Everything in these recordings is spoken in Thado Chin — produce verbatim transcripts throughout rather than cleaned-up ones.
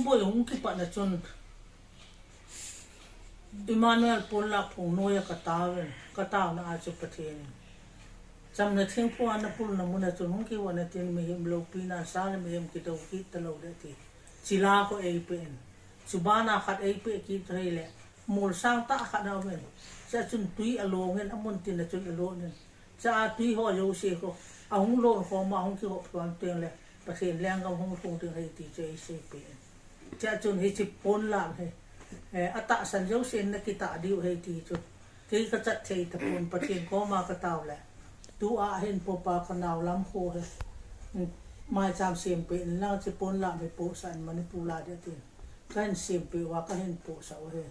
Boi hung kipatna chun Emmanuel ponlap phung noiya katao in, kataona a chu Pathen in chamna thingphung a napulna muna chun hung kivon in tin mihem loupina sa le mihem kidou kit talou ding ati. Chila kho eipeh in. Chubana khat eipeh kit ahile, mol sang tah khat aum in. Chua chun tui along in, amun tin a chun alon in. Chua tui ho jouse kho, ahung lon khom a, ahung kihop khom teng le, Pathen lenggam hung lhung ding ahi ti chu eiseipeh in. Chua chun hiche ponlap hi, eh, atahsan jousen nakitah diu ahi ti chu. Kei kachat thei tapon, Pathen koma katao le. Tua hin popa kanao lam kho hi. Hmm, maicham sempeh in lang hiche ponlap hi pohsah in Manipur a ding tin. Kahin sempeh uva kahin pohsah u ahi.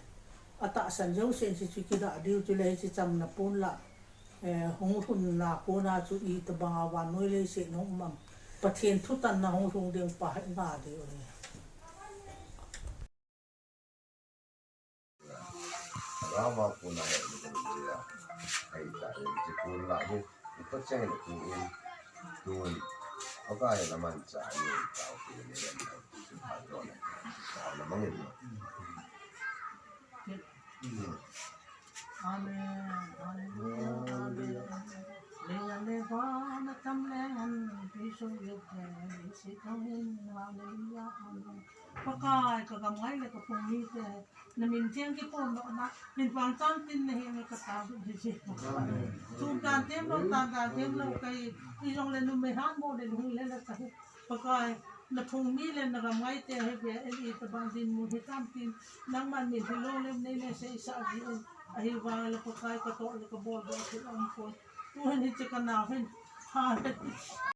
Atahsan jousen hiche chu kidah diu chule hiche chamna ponlap. Eh, hung lhunna kona chu itobanga vannoi leiset hung um am. Pathen thutanna hung lhung ding pa hi nga diu ahi. Rama puna he ni ya. Ai ta ni ti pun la ni. Ni pa chang ni pun in. Tun. Apa ya la man cha ni ta pi ni ya. Ta do ni. Ta la mang ni. Amen. Hallelujah. Amen. Leya le ba na tam le an pi so yo ke si thang in. Hallelujah. Amen. Pakai ka gam ngai le ka phung mite. Na min cheng kipondohna, min pang cham tin nahi nge kata bu ji ji. Chum dan tem lou, tan dan tem lou, kei, ijong le numei han mo le lung le la kahi. Pakai, na phung mi le na gam ngaite hi ve, en itobang dinmun hi tam tin, nangman min hilou le nei le seisah ji in, ahivang le Pakai katoh le kabol bol thil aum poi. Tuhin hiche kanao hin, ha,